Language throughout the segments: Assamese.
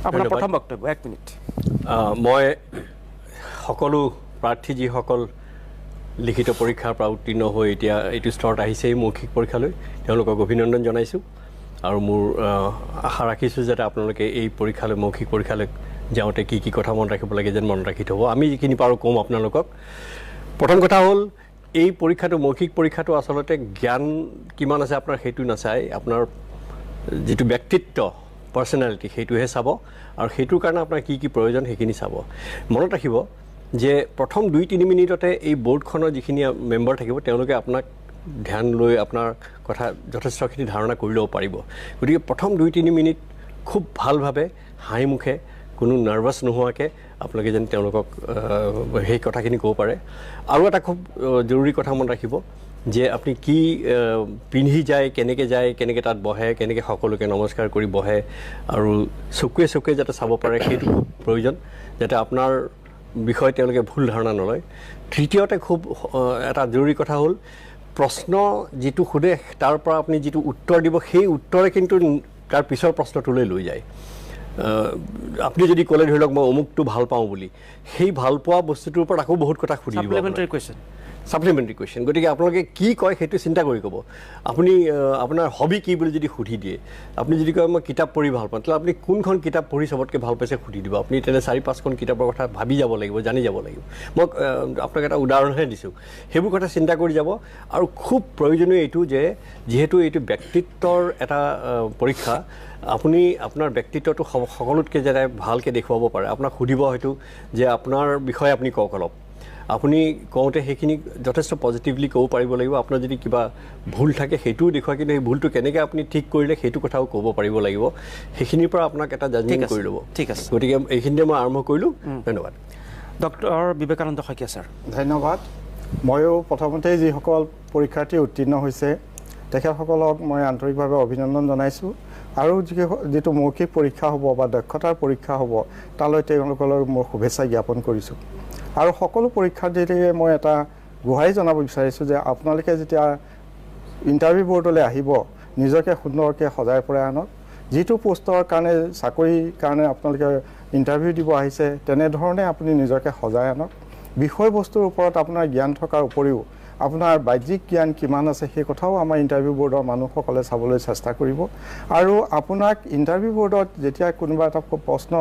আপোনাৰ প্ৰথম বক্তব্য 1 মিনিট। মই সকলো প্ৰাৰ্থী যিসকল লিখিত পৰীক্ষাৰ পৰা উত্তীৰ্ণ হৈ এতিয়া এইটো স্তৰত আহিছে এই মৌখিক পৰীক্ষালৈ, তেওঁলোকক অভিনন্দন জনাইছোঁ আৰু মোৰ আশা ৰাখিছোঁ যাতে আপোনালোকে এই পৰীক্ষালৈ, মৌখিক পৰীক্ষালৈ যাওঁতে কি কি কথা মনত ৰাখিব লাগে যেন মনত ৰাখি থ'ব। আমি যিখিনি পাৰোঁ ক'ম আপোনালোকক। প্ৰথম কথা হ'ল এই পৰীক্ষাটো, মৌখিক পৰীক্ষাটো আচলতে জ্ঞান কিমান আছে আপোনাৰ সেইটো নাচায়, আপোনাৰ যিটো ব্যক্তিত্ব, পাৰ্চনেলিটি, সেইটোহে চাব আৰু সেইটোৰ কাৰণে আপোনাৰ কি কি প্ৰয়োজন সেইখিনি চাব। মনত ৰাখিব যে প্ৰথম 2-3 মিনিটতে এই বৰ্ডখনৰ যিখিনি মেম্বাৰ থাকিব তেওঁলোকে আপোনাক ধ্যান লৈ আপোনাৰ কথা যথেষ্টখিনি ধাৰণা কৰি ল'ব পাৰিব। গতিকে প্ৰথম 2-3 মিনিট খুব ভালভাৱে হাঁহিমুখে কোনো নাৰ্ভাছ নোহোৱাকৈ আপোনালোকে যেন তেওঁলোকক সেই কথাখিনি ক'ব পাৰে। আৰু এটা খুব জৰুৰী কথা মনত ৰাখিব যে আপুনি কি পিন্ধি যায়, কেনেকৈ যায়, কেনেকৈ তাত বহে, কেনেকৈ সকলোকে নমস্কাৰ কৰি বহে আৰু চকুৱে চকুৱে যাতে চাব পাৰে সেইটো খুব প্ৰয়োজন, যাতে আপোনাৰ বিষয়ে তেওঁলোকে ভুল ধাৰণা নলয়। তৃতীয়তে খুব এটা জৰুৰী কথা হ'ল প্ৰশ্ন যিটো সোধে তাৰ পৰা আপুনি যিটো উত্তৰ দিব সেই উত্তৰে কিন্তু তাৰ পিছৰ প্ৰশ্নটোলৈ লৈ যায়। আপুনি যদি ক'লে ধৰি লওক মই অমুকটো ভাল পাওঁ বুলি, সেই ভাল পোৱা বস্তুটোৰ ওপৰত আকৌ বহুত কথা সুধি দিব, ছাপ্লিমেণ্টাৰী কুৱেশ্যন। গতিকে আপোনালোকে কি কয় সেইটো চিন্তা কৰি ক'ব। আপুনি আপোনাৰ হবি কি বুলি যদি সুধি দিয়ে, আপুনি যদি কয় মই কিতাপ পঢ়ি ভাল পাওঁ, তেতিয়াহ'লে আপুনি কোনখন কিতাপ পঢ়ি চবতকৈ ভাল পাইছে সুধি দিব। আপুনি তেনে 4-5খন কিতাপৰ কথা ভাবি যাব লাগিব, জানি যাব লাগিব। মই আপোনাক এটা উদাহৰণহে দিছোঁ। সেইবোৰ কথা চিন্তা কৰি যাব। আৰু খুব প্ৰয়োজনীয় এইটো যে যিহেতু এইটো ব্যক্তিত্বৰ এটা পৰীক্ষা, আপুনি আপোনাৰ ব্যক্তিত্বটো সকলোতকৈ যাতে ভালকৈ দেখুৱাব পাৰে। আপোনাক সুধিব হয়তো যে আপোনাৰ বিষয়ে আপুনি কওক অলপ, আপুনি কওঁতে সেইখিনি যথেষ্ট পজিটিভলি ক'ব পাৰিব লাগিব। আপোনাৰ যদি কিবা ভুল থাকে সেইটোও দেখুৱাই, কিন্তু সেই ভুলটো কেনেকৈ আপুনি ঠিক কৰিলে সেইটো কথাও ক'ব পাৰিব লাগিব। সেইখিনিৰ পৰা আপোনাক এটা জাজমেণ্ট কৰি ল'ব। ঠিক আছে, গতিকে এইখিনিতে মই আৰম্ভ কৰিলোঁ। ধন্যবাদ। Doctor Vivekananda Saikia sir. ধন্যবাদ। ময়ো প্ৰথমতেই যিসকল পৰীক্ষাৰ্থী উত্তীৰ্ণ হৈছে তেখেতসকলক মই আন্তৰিকভাৱে অভিনন্দন জনাইছোঁ আৰু যিটো মৌখিক পৰীক্ষা হ'ব বা দক্ষতাৰ পৰীক্ষা হ'ব তালৈ তেওঁলোকলৈ মোৰ শুভেচ্ছা জ্ঞাপন কৰিছোঁ। আৰু সকলো পৰীক্ষাৰ্থীকে মই এটা গোহাৰি জনাব বিচাৰিছোঁ যে আপোনালোকে যেতিয়া ইণ্টাৰভিউ বৰ্ডলৈ আহিব নিজকে সুন্দৰকৈ সজাই পৰাই আনক। যিটো পোষ্টৰ কাৰণে, চাকৰিৰ কাৰণে আপোনালোকে ইণ্টাৰভিউ দিব আহিছে তেনেধৰণে আপুনি নিজকে সজাই আনক। বিষয়বস্তুৰ ওপৰত আপোনাৰ জ্ঞান থকাৰ উপৰিও আপোনাৰ বাহ্যিক জ্ঞান কিমান আছে সেই কথাও আমাৰ ইণ্টাৰভিউ বৰ্ডৰ মানুহসকলে চাবলৈ চেষ্টা কৰিব। আৰু আপোনাক ইণ্টাৰভিউ বৰ্ডত যেতিয়া কোনোবা এটা প্ৰশ্ন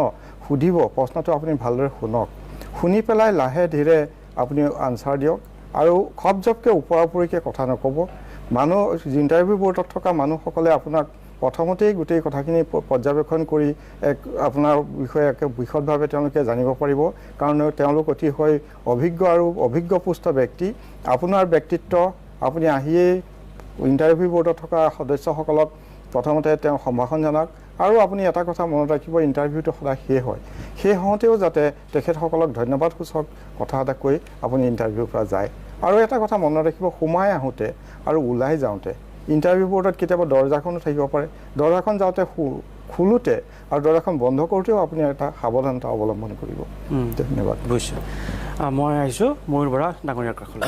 সুধিব, প্ৰশ্নটো আপুনি ভালদৰে শুনক, শুনি পেলাই লাহে ধীৰে আপুনি আনচাৰ দিয়ক আৰু খপজপকৈ ওপৰা ওপৰিকৈ কথা নক'ব। মানুহ ইণ্টাৰভিউ বৰ্ডত থকা মানুহসকলে আপোনাক প্ৰথমতেই গোটেই কথাখিনি পৰ্যবেক্ষণ কৰি এক আপোনাৰ বিষয়ে এক বিশদভাৱে তেওঁলোকে জানিব পাৰিব, কাৰণ তেওঁলোক অতিশয় অভিজ্ঞ আৰু অভিজ্ঞপুষ্ট ব্যক্তি। আপোনাৰ ব্যক্তিত্ব আপুনি আহিয়েই ইণ্টাৰভিউ বৰ্ডত থকা সদস্যসকলক প্ৰথমতে তেওঁ সম্ভাষণ জনাওক। আৰু আপুনি এটা কথা মনত ৰাখিব, ইণ্টাৰভিউটো সদায় শেষ হয়, শেষ হওঁতেও যাতে তেখেতসকলক ধন্যবাদসূচক কথা এটা কৈ আপুনি ইণ্টাৰভিউৰ পৰা যায়। আৰু এটা কথা মনত ৰাখিব, সোমাই আহোঁতে আৰু ওলাই যাওঁতে ইণ্টাৰভিউ বৰ্ডত কেতিয়াবা দৰ্জাখনো থাকিব পাৰে, দৰ্জাখন যাওঁতে খোলোতে আৰু দৰ্জাখন বন্ধ কৰোঁতেও আপুনি এটা সাৱধানতা অৱলম্বন কৰিব। ধন্যবাদ। বুজিছোঁ। মই আহিছোঁ ময়ূৰ বৰা ডাঙৰীয়াৰ কাষলৈ।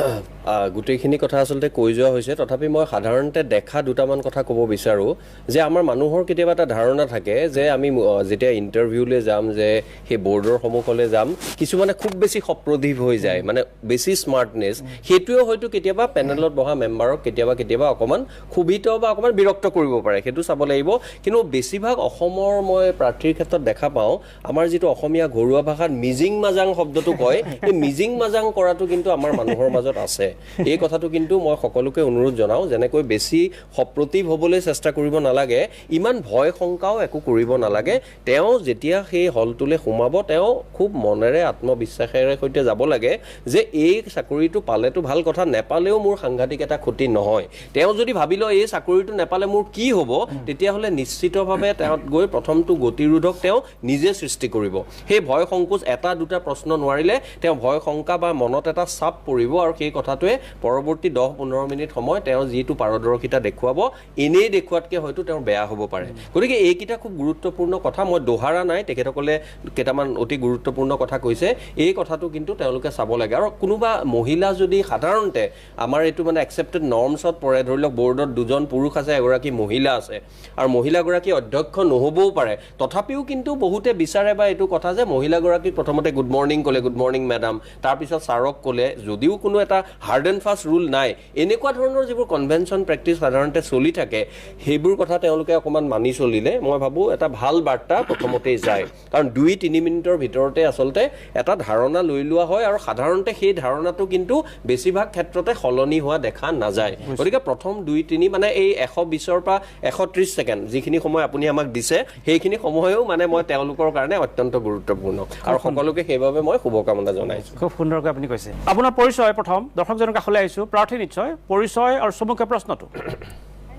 গোটেইখিনি কথা আচলতে কৈ যোৱা হৈছে, তথাপি মই সাধাৰণতে দেখা দুটামান কথা ক'ব বিচাৰোঁ যে আমাৰ মানুহৰ কেতিয়াবা এটা ধাৰণা থাকে যে আমি যেতিয়া ইণ্টাৰভিউলৈ যাম, যে সেই বৰ্ডৰ সন্মুখলৈ যাম, কিছুমানে খুব বেছি সপ্ৰতিভ হৈ যায়, মানে বেছি স্মাৰ্টনেছ, সেইটোৱেও হয়তো কেতিয়াবা পেনেলত বহা মেম্বাৰক কেতিয়াবা কেতিয়াবা অকণমান ক্ষোভিত বা অকণমান বিৰক্ত কৰিব পাৰে, সেইটো চাব লাগিব। কিন্তু বেছিভাগ অসমৰ মই প্ৰাৰ্থীৰ ক্ষেত্ৰত দেখা পাওঁ, আমাৰ যিটো অসমীয়া ঘৰুৱা ভাষাত মিজিং মাজাং শব্দটো কয়, এই মিজিং মাজাং কৰাটো কিন্তু আমাৰ মানুহৰ মাজত আছে। এই কথাটো কিন্তু মই সকলোকে অনুৰোধ জনাওঁ, যেনেকৈ বেছি সপ্ৰতিভ হ'বলৈ চেষ্টা কৰিব নালাগে, ইমান ভয় শংকাও একো কৰিব নালাগে। তেওঁ যেতিয়া সেই হলটোলৈ সোমাব, তেওঁ খুব মনেৰে আত্মবিশ্বাসেৰে সৈতে যাব লাগে যে এই চাকৰিটো পালেতো ভাল কথা, নেপালেও মোৰ সাংঘাতিক এটা ক্ষতি নহয়। তেওঁ যদি ভাবি লয় এই চাকৰিটো নেপালে মোৰ কি হ'ব, তেতিয়াহ'লে নিশ্চিতভাৱে তেওঁত গৈ প্ৰথমটো গতিৰোধক তেওঁ নিজে সৃষ্টি কৰিব। সেই ভয় সংকোচ, এটা দুটা প্ৰশ্ন নোৱাৰিলে তেওঁ ভয় শংকা বা মনত এটা চাপ পৰিব আৰু সেই কথাটোৱে পৰৱৰ্তী 10-15 মিনিট সময় তেওঁ যিটো পাৰদৰ্শিতা দেখুৱাব, এনেই দেখুৱাতকৈ হয়তো তেওঁ বেয়া হ'ব পাৰে। গতিকে এইকেইটা খুব গুৰুত্বপূৰ্ণ কথা, মই দোহাৰা নাই, তেখেতসকলে কেইটামান অতি গুৰুত্বপূৰ্ণ কথা কৈছে, এই কথাটো কিন্তু তেওঁলোকে চাব লাগে। আৰু কোনোবা মহিলা যদি সাধাৰণতে আমাৰ এইটো মানে একচেপ্টেড নৰ্মছত পৰে, ধৰি লওক বৰ্ডত দুজন পুৰুষ আছে, এগৰাকী মহিলা আছে, আৰু মহিলাগৰাকী অধ্যক্ষ নহ'বও পাৰে, তথাপিও কিন্তু বহুতে বিচাৰে বা এইটো কথা যে মহিলাগৰাকীক প্ৰথমতে গুড মৰ্ণিং ক'লে, গুড মৰ্ণিং মেডাম, তাৰপিছত ছাৰক ক'লে, যদিও কোনো এটা হাৰ্ড এণ্ড ফাষ্ট ৰুল নাই, এনেকুৱা ধৰণৰ যিবোৰ কনভেনশ্যন প্ৰেক্টিচ সাধাৰণতে চলি থাকে সেইবোৰ কথা তেওঁলোকে অকণমান মানি চলিলে মই ভাবোঁ এটা ভাল বাৰ্তা প্ৰথমতেই যায়। কাৰণ 2-3 মিনিটৰ ভিতৰতে আচলতে এটা ধাৰণা লৈ লোৱা হয় আৰু সাধাৰণতে সেই ধাৰণাটো কিন্তু বেছিভাগ ক্ষেত্ৰতে সলনি হোৱা দেখা নাযায়। গতিকে প্ৰথম 2-3 মানে এই 120ৰ পৰা 130 ছেকেণ্ড যিখিনি সময় আপুনি আমাক দিছে সেইখিনি সময়ো মানে মই তেওঁলোকৰ কাৰণে অত্যন্ত গুৰুত্বপূৰ্ণ আৰু সকলোকে সেইবাবে মই শুভকামনা জনাইছোঁ। খুব সুন্দৰকৈ আপুনি কৈছে। আপোনাৰ পৰিচয় প্ৰথম দৰ্শকজনৰ কাষলৈ আহিছোঁ, প্ৰাৰ্থী নিশ্চয়, পৰিচয় আৰু চমুকৈ প্ৰশ্নটো।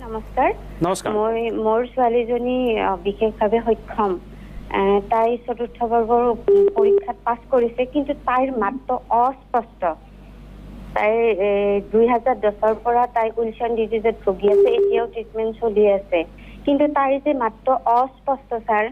নমস্কাৰ। নমস্কাৰ। মই মোৰ ছোৱালীজনী বিশেষভাৱে সক্ষম, তাই চতুৰ্থ বৰ্গৰ পৰীক্ষাত পাছ কৰিছে, কিন্তু তাইৰ মাতটো অস্পষ্ট। তাইৰ 2010ৰ পৰা তাই উইলছন ডিজিজত ভুগি আছে, এতিয়াও ট্ৰিটমেণ্ট চলি আছে, কিন্তু তাইৰ যে মাতটো অস্পষ্ট ছাৰ,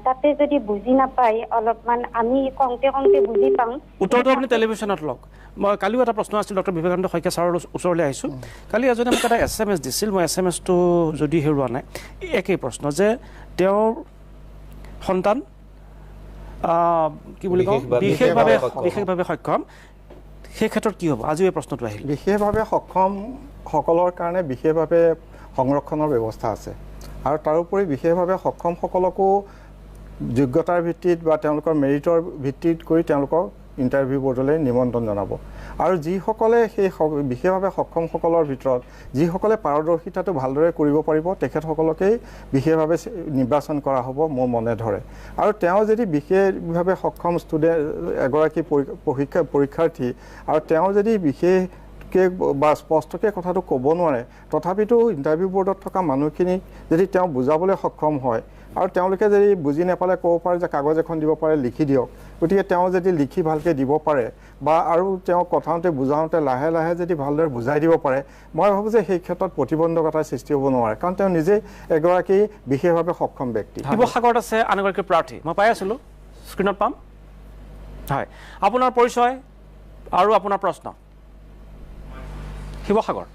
তাতে যদি বুজি নাপায় অলপমান আমি কওঁতে কওঁতে বুজি পাওঁ। উত্তৰটো আপুনি টেলিভিশ্যনত লওক। মই কালিও এটা প্ৰশ্ন আছিল ডক্টৰ বিবেকানন্দ শইকীয়া ছাৰৰ ওচৰলৈ আহিছোঁ। কালি এজনে মোক এটা SMS দিছিল, মই SMS-টো যদি হেৰুওৱা নাই, একেই প্ৰশ্ন যে তেওঁৰ সন্তান কি বুলি কওঁ বিশেষভাৱে সক্ষম, সেই ক্ষেত্ৰত কি হ'ব? আজিও এই প্ৰশ্নটো আহিল। বিশেষভাৱে সক্ষমসকলৰ কাৰণে বিশেষভাৱে সংৰক্ষণৰ ব্যৱস্থা আছে আৰু তাৰোপৰি বিশেষভাৱে সক্ষমসকলকো যোগ্যতাৰ ভিত্তিত বা তেওঁলোকৰ মেৰিটৰ ভিত্তিত কৰি তেওঁলোকক ইণ্টাৰভিউ বৰ্ডলৈ নিমন্ত্ৰণ জনাব। আৰু যিসকলে সেই বিশেষভাৱে সক্ষমসকলৰ ভিতৰত যিসকলে পাৰদৰ্শিতাটো ভালদৰে কৰিব পাৰিব তেখেতসকলকেই বিশেষভাৱে নিৰ্বাচন কৰা হ'ব মোৰ মনে ধৰে। আৰু তেওঁ যদি বিশেষভাৱে সক্ষম ষ্টুডেণ্ট এগৰাকী পৰীক্ষাৰ্থী আৰু তেওঁ যদি বিশেষকৈ বা স্পষ্টকৈ কথাটো ক'ব নোৱাৰে, তথাপিতো ইণ্টাৰভিউ বৰ্ডত থকা মানুহখিনিক যদি তেওঁ বুজাবলৈ সক্ষম হয় আৰু তেওঁলোকে যদি বুজি নাপালে ক'ব পাৰে যে কাগজ এখন দিব পাৰে, লিখি দিয়ক, গতিকে তেওঁ যদি লিখি ভালকৈ দিব পাৰে বা আৰু তেওঁ কথাওঁতে বুজাওঁতে লাহে লাহে যদি ভালদৰে বুজাই দিব পাৰে, মই ভাবোঁ যে সেই ক্ষেত্ৰত প্ৰতিবন্ধকতাৰ সৃষ্টি হ'ব নোৱাৰে, কাৰণ তেওঁ নিজেই এগৰাকী বিশেষভাৱে সক্ষম ব্যক্তি। শিৱসাগৰত আছে আন এগৰাকী প্ৰাৰ্থী, মই পাই আছিলোঁ, স্ক্ৰীণত পাম। হয়, আপোনাৰ পৰিচয় আৰু আপোনাৰ প্ৰশ্ন। শিৱসাগৰ।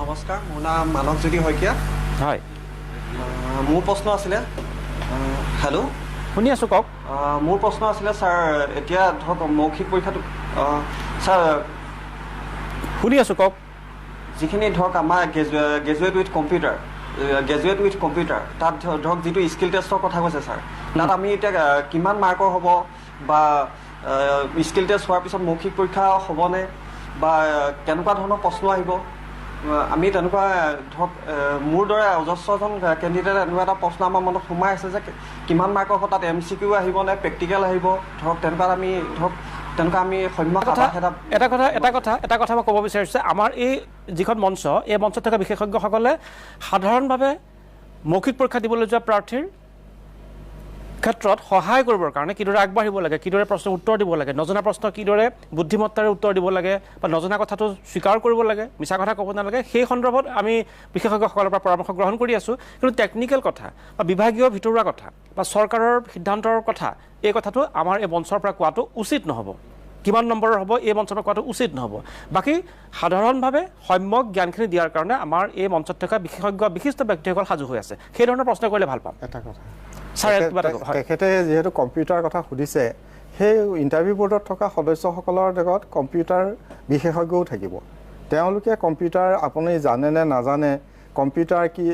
নমস্কাৰ, মোৰ নাম মানসজ্যোতি শইকীয়া। হয়, মোৰ প্ৰশ্ন আছিলে, হেল্ল', শুনি আছোঁ, কওক। মোৰ প্ৰশ্ন আছিলে ছাৰ, এতিয়া ধৰক মৌখিক পৰীক্ষাটো ছাৰ, শুনি আছোঁ, কওক। যিখিনি ধৰক আমাৰ graduate with computer, graduate with computer, তাত ধৰক যিটো স্কিল টেষ্টৰ কথা কৈছে ছাৰ, তাত আমি এতিয়া কিমান মাৰ্কৰ হ'ব বা স্কিল টেষ্ট হোৱাৰ পিছত মৌখিক পৰীক্ষা হ'বনে বা কেনেকুৱা ধৰণৰ প্ৰশ্ন আহিব? আমি তেনেকুৱা ধৰক মোৰ দৰে অজস্ৰজন কেণ্ডিডেট এনেকুৱা এটা প্ৰশ্ন আমাৰ মনত সোমাই আছে যে কিমান মাৰ্কৰ হ'ব, তাত MCQ আহিব নে প্ৰেক্টিকেল আহিব, ধৰক তেনেকুৱা আমি ধৰক তেনেকুৱা আমি সম্যক এটা কথা মই ক'ব বিচাৰিছোঁ, আমাৰ এই যিখন মঞ্চ, এই মঞ্চত থকা বিশেষজ্ঞসকলে সাধাৰণভাৱে মৌখিক পৰীক্ষা দিবলৈ যোৱা প্ৰাৰ্থীৰ ক্ষেত্ৰত সহায় কৰিবৰ কাৰণে কিদৰে আগবাঢ়িব লাগে, কিদৰে প্ৰশ্নৰ উত্তৰ দিব লাগে, নজনা প্ৰশ্ন কিদৰে বুদ্ধিমত্তাৰে উত্তৰ দিব লাগে বা নজনা কথাটো স্বীকাৰ কৰিব লাগে, মিছা কথা ক'ব নালাগে, সেই সন্দৰ্ভত আমি বিশেষজ্ঞসকলৰ পৰা পৰামৰ্শ গ্ৰহণ কৰি আছোঁ। কিন্তু টেকনিকেল কথা বা বিভাগীয় ভিতৰুৱা কথা বা চৰকাৰৰ সিদ্ধান্তৰ কথা, এই কথাটো আমাৰ এই মঞ্চৰ পৰা কোৱাটো উচিত নহ'ব। কিমান নম্বৰৰ হ'ব এই মঞ্চৰ পৰা কোৱাটো উচিত নহ'ব। বাকী সাধাৰণভাৱে সম্যক জ্ঞানখিনি দিয়াৰ কাৰণে আমাৰ এই মঞ্চত থকা বিশেষজ্ঞ বিশিষ্ট ব্যক্তিসকল সাজু হৈ আছে। সেই ধৰণৰ প্ৰশ্ন কৰিলে ভাল পাম। এটা কথা তেখেতে যিহেতু কম্পিউটাৰৰ কথা সুধিছে, সেই ইণ্টাৰভিউ বৰ্ডত থকা সদস্যসকলৰ লগত কম্পিউটাৰ বিশেষজ্ঞও থাকিব। তেওঁলোকে কম্পিউটাৰ আপুনি জানে নে নাজানে, কম্পিউটাৰ কি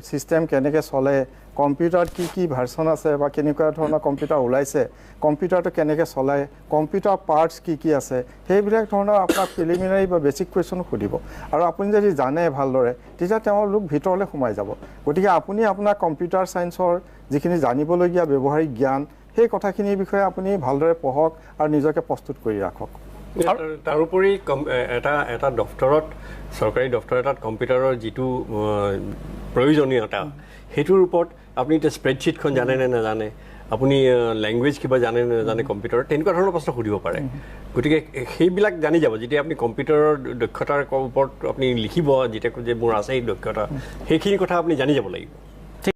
ছিষ্টেম কেনেকৈ চলে, কম্পিউটাৰত কি কি ভাৰ্চন আছে বা কেনেকুৱা ধৰণৰ কম্পিউটাৰ ওলাইছে, কম্পিউটাৰটো কেনেকৈ চলায়, কম্পিউটাৰ পাৰ্টছ কি কি আছে, সেইবিলাক ধৰণৰ আপোনাক প্ৰিলিমিনাৰী বা বেছিক কুৱেশ্যন সুধিব। আৰু আপুনি যদি জানে ভালদৰে তেতিয়া তেওঁলোক ভিতৰলৈ সোমাই যাব। গতিকে আপুনি আপোনাৰ কম্পিউটাৰ ছায়েন্সৰ যিখিনি জানিবলগীয়া ব্যৱহাৰিক জ্ঞান, সেই কথাখিনিৰ বিষয়ে আপুনি ভালদৰে পঢ়ক আৰু নিজকে প্ৰস্তুত কৰি ৰাখক। তাৰোপৰি এটা এটা দপ্তৰত, চৰকাৰী দপ্তৰ এটাত কম্পিউটাৰৰ যিটো প্ৰয়োজনীয়তা, সেইটোৰ ওপৰত আপুনি এতিয়া স্প্ৰেডশ্বীটখন জানে নে নাজানে, আপুনি লেংগুৱেজ কিবা জানে নে নাজানে কম্পিউটাৰত, তেনেকুৱা ধৰণৰ প্ৰশ্ন সুধিব পাৰে। গতিকে সেইবিলাক জানি যাব। যেতিয়া আপুনি কম্পিউটাৰৰ দক্ষতাৰ ওপৰত আপুনি লিখিব, যেতিয়া যে মোৰ আছে এই দক্ষতা, সেইখিনি কথা আপুনি জানি যাব লাগিব।